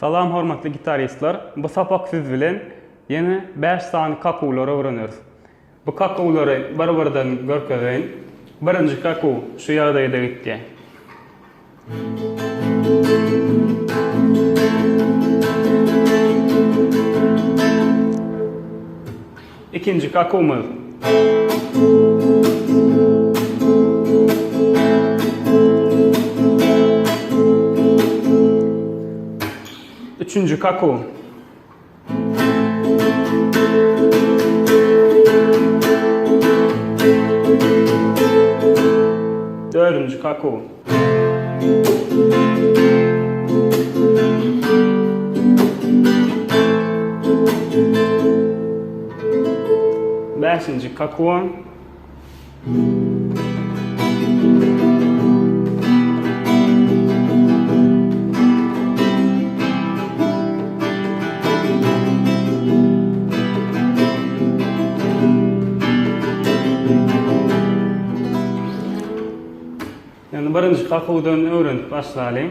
Salam hormatly gitaristler! Bu sapak siz bilen ýene 5 sany kakuwlary öwreneris. Bu kakuwlary bir-birden görkezeýin. Birinji kakuw şu ýagdaýda gitýär. Ikinji kakuwymyz. Üçünji kakuw. Dördünji kakuw. Bäşinji kakuwa. Ýagny birinji kakuwdan öwrenip başlalyň.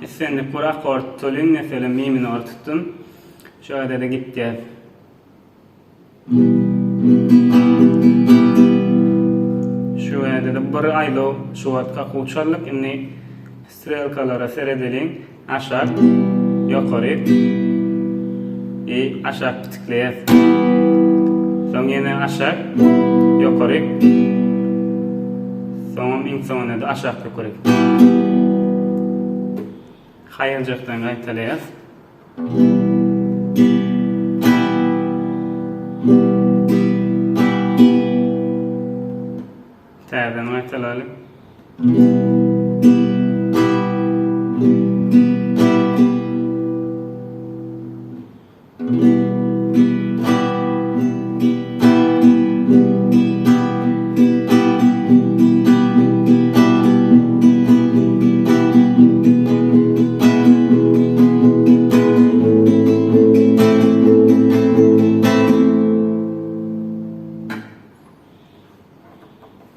Islendik bir akkord tutalyň, meselem mi minor tutdum. Şu ýerde-de gitýär. Şu ýerde-de bir aýlaw şu wagt kakuw çaldyk. Indi strelkalara seredeliň. Aşak, ýokary i aşak pitikleýäs. Soň ýene aşak, ýokary. Soňam iň soňunda-da aşak ýokary. Haýaljakdan gaýtalaýas. Täzeden gaýtalaly.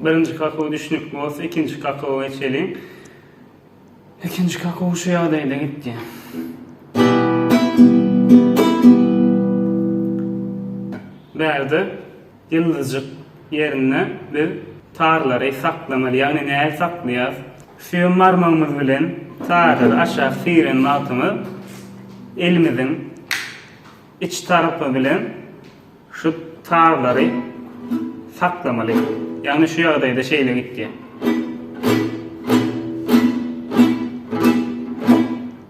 Birinji kakuw düşnükli bolsa, ikinji kakuwa geçeliň. Ikinji kakuw şu ýagdaýda gitdi. Bärde ýyldyzjyk ýerinde biz tarlary saklamaly, ýagny näl saklaýas? Süýem barmagymyz bilen tarlary aşak süýren wagtymyz elimiziň iç tarapy bilen Şu tarlary saklamaly. Ýagny şu ýagdaýda şeýle gitýär.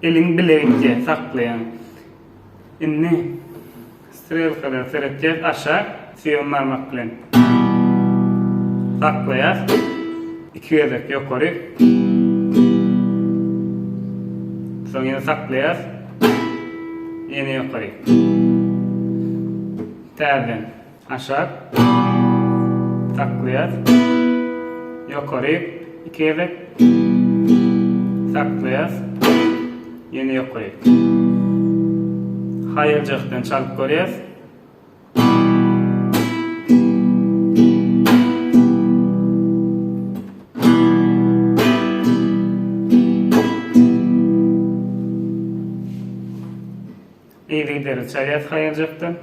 Eliň bile gitýär, saklaýaň. Indi strelkalara seretýäs, aşak süýem barmak bilen. Saklaýas. Iki gezek ýokary. Soň ýene saklaýas. Ýene ýokary. Täzeden aşak. Saklaýas. Ýokary. Iki gezek. Saklaýas. Ýene ýokary. Haýaljakdan çalyp görýäs. Yzygiderli çalýas haýaljakdan.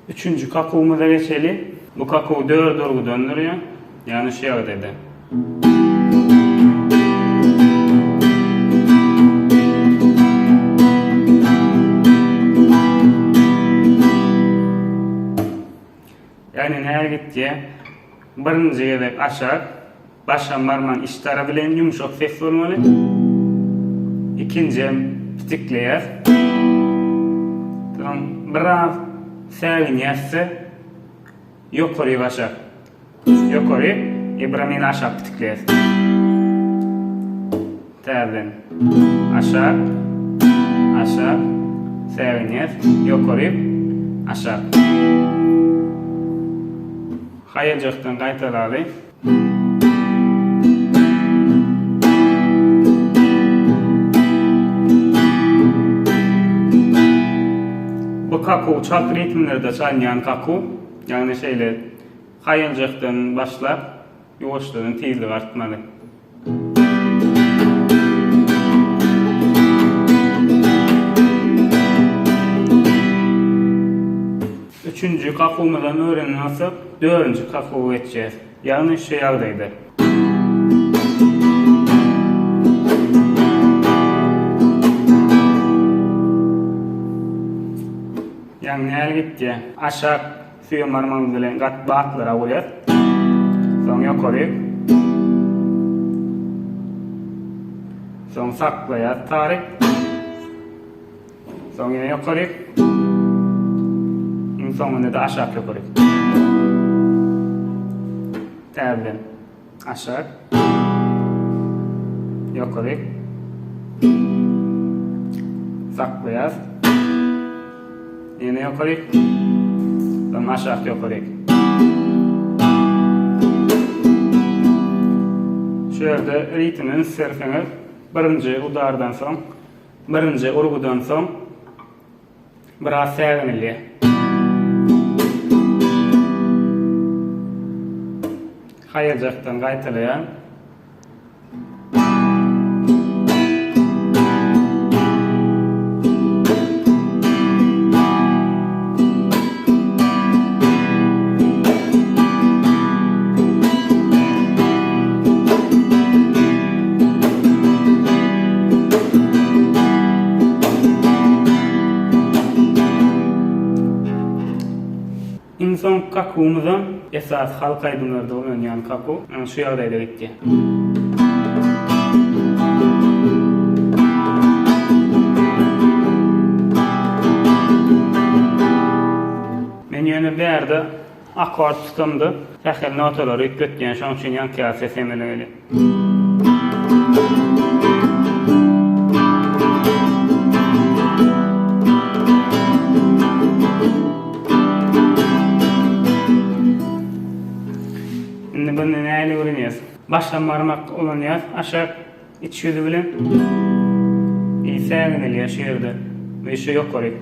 Üçünji kakuwymyza geçeli. Bu kakuw dört urgudan durýar. Ýagny şu ýagdaýda. Ýagny näme gitýär? Birinji gezek aşak, başam barmagyň iç tarapy bilen ýumşak ses bolmaly. Ikinjem pitikleýär. Soň biraz säginýäs-de ýokaryk aşak. Ýokary, Ibramini aşak pitikleýäs. Täzeden. Aşak, aşak, säginýäs, ýokary, aşak. Haýaljakdan gaýtalaly. Bu kakuw çalt ritmlerde çalynýan kakuw, ýagny şeýle haýaljakdan başlap, ýuwaşjadan tizligi artmaly. Üçünji kakuwymyzam öwrenen bolsak, dördünji kakuwa geçýäs. Ýagny şu ýagdaýda. Ýagny nähili gitýär? Aşak süýem barmagymyz bilen gat batlyrak urýas. Soň ýokaryk. Soň saklaýas tary. Soň ýene ýokaryk. Iň soňunda-da aşak ýokaryk. Täzeden aşak. Ýokaryk. Saklaýas. Ýene ýokaryk. Soň aşak ýokaryk. Şu ýerde ritme üns berseňiz, birinji udardan soň Birinji urgudan soň biraz säginilýär. Haýaljakdan gaýtalaýan. Iň soňky kakuwymyzam esasy halk aýdymlarda ulanýan kakuw. Ýagny şu ýagdaýda gitýär. Men ýöne bärde Akkord tutamda sähel notalary üýtgetýän, şonuň üçin ýaňky ýaly ses emele gelýär. Indi bunu nähili öwrenýäs? Başdan barmak ulanýas, aşak iç ýüzi bilen. I säginilýär şu ýerde we şu ýokary.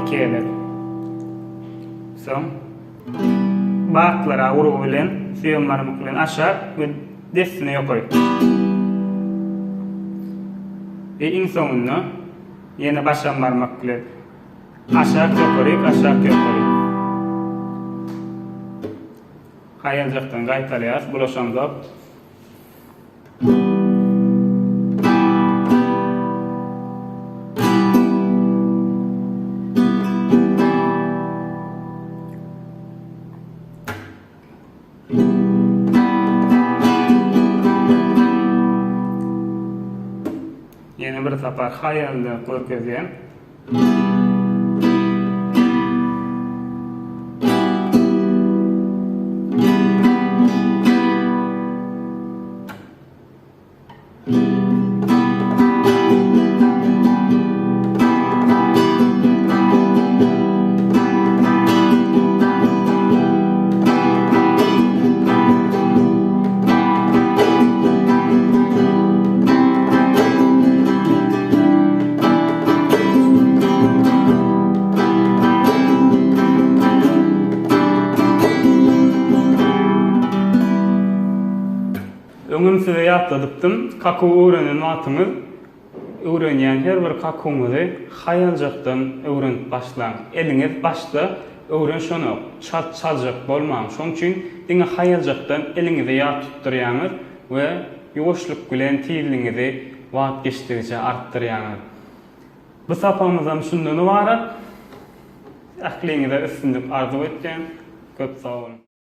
Iki gezek. Soň batlara urgy bilen süýem barmak bilen aşak we dessine ýokary. We iň soňunda ýene başam barmak bilen aşak ýokaryk aşak ýokaryk. Haýaljakdan gaýtalaýas bulaşamzok. Ýene bir sapar haýalda görkezýän. Öňem size ýatladypdym, kakuw öwrenen wagtyňyz öwrenýän her bir kakuwyňyzy haýaljakdan öwrenip başlaň. Eliňiz başda öwrenşenok, çalt çaljak bolmaň. Şoň üçin diňe haýaljakdan eliňizi ýat tutdurýaňyz we ýuwaşlyk bilen tizligiňizi wagt geçdigiçe artdyrýaňyz. Bu sapagymyzam şundan ybarat. Ähliňize üstünlik arzuw etýän. Köp sag boluň.